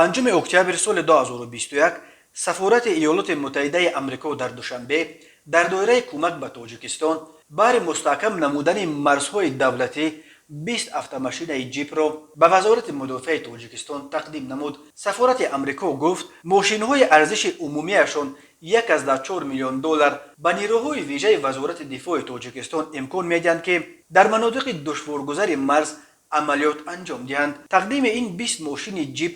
5 октябри соли 2021 сафорати Иёлоти Муттаҳидаи Амрико дар Душанбе дар доираи кӯмак ба Тоҷикистон баҳри мустаҳкам намудани марзҳои давлатӣ 20 автомашинаи ҷипро ба Вазорати мудофиаи Тоҷикистон тақдим намуд. Сафорати Амрико гуфт, мошинҳои арзиши умумиашон 1,4 миллион доллар ба нерӯҳои вижаи Вазорати дифои Тоҷикистон имкон медиҳанд, ки дар манотиқи душворгузари марз амалиёт анҷом диҳанд. Тақдими ин 20 мошини ҷип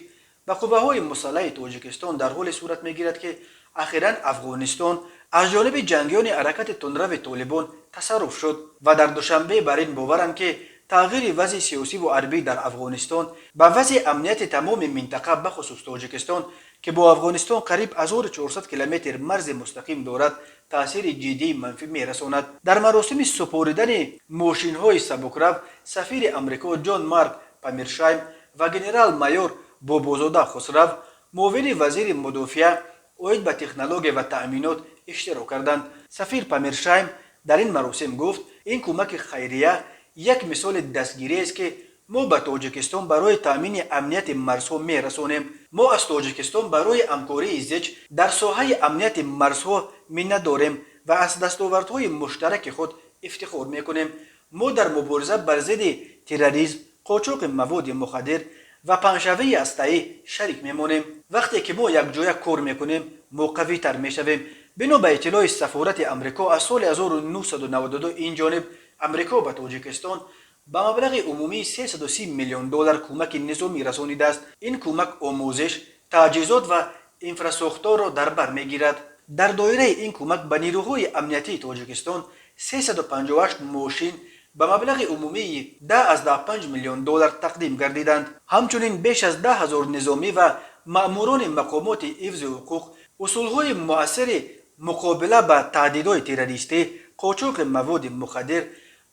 ба қувваҳои мусаллаҳи Тоҷикистон дар ҳоле сурат мегирад, ки ахиран Афғонистон аз ҷониби ҷангиёни ҳаракати тундрави Толибон тасарруф шуд ва дар Душанбе бар ин боваранд, ки тағйири вазъи сиёсиву ҳарбӣ дар Афғонистон ба вазъи амнияти тамоми минтақа, бахусус Тоҷикистон, ки бо Афғонистон қариб 1400 километр марзи мустақим дорад, таъсири ҷиддии манфӣ мерасонад. Дар маросими супоридани мошинҳои сабукрав сафири Амрико Ҷон Марк Памершайм ва генерал-майор Бобозода Хусрав, муовини вазири мудофиа оид ба технология ва таъминот, иштирок карданд. Сафир Памершайм дар ин маросим гуфт, ин кӯмаки хайрия як мисоли дастгириест, ки мо ба Тоҷикистон барои таъмини амнияти марзҳо мерасонем. Мо аз Тоҷикистон барои ҳамкории зич дар соҳаи амнияти марзҳо миннат дорем ва аз дастовардҳои муштараки худ ифтихор мекунем. Мо дар мубориза бар зидди терроризм, қочоқи маводи мухаддир ва паҳншавии ҳастаӣ шарик мемонем. Вақте ки мо якҷоя кор мекунем, мо қавитар мешавем. Бино ба иттилои сафорати Амрико, аз соли 1992 ин ҷониб Амрико ба Тоҷикистон ба маблағи умумии 330 миллион доллар кӯмаки низомӣ расонидааст. Ин кӯмак омӯзиш, таҷҳизот ва инфрасохторро дар бар мегирад. Дар доираи ин кӯмак ба нерӯҳои амниятии Тоҷикистон 358 мошин ба маблағи умумии 10,5 миллион доллар тақдим гардиданд. Ҳамчунин беш аз 10 000 низомӣ ва маъмурони мақомоти ҳифзи ҳуқуқ усулҳои муассири муқобила ба таҳдидҳои террористӣ, қочоқи маводи мухаддир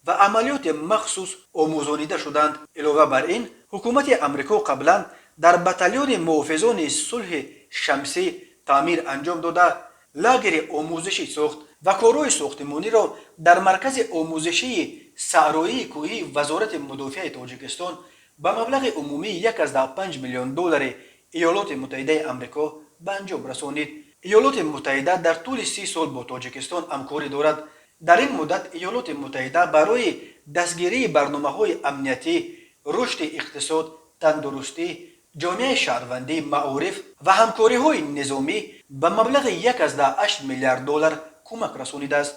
ва амалиёти махсус омӯзонида шуданд. Илова бар ин, ҳукумати Амрико қаблан дар батальони муҳофизони сулҳи шамсӣ таъмир анҷом дода, лагери омӯзишӣ сохт ва корҳои сохтимониро дар маркази омӯзишии саҳроии кӯҳии Вазорати мудофиаи Тоҷикистон ба маблағи умумии 1,5 миллион доллари Иёлоти Муттаҳидаи Амрико ба анҷом расонид. Иёлоти Муттаҳида дар тӯли 30 сол бо Тоҷикистон ҳамкорӣ дорад. Дар ин муддат Иёлоти Муттаҳида барои дастгирии барномаҳои амниятӣ, рушди иқтисод, тандурустӣ, ҷомеаи шаҳрвандӣ, маориф ва ҳамкориҳои низомӣ ба маблағи 1,8 миллиард доллар кӯмак расонидааст.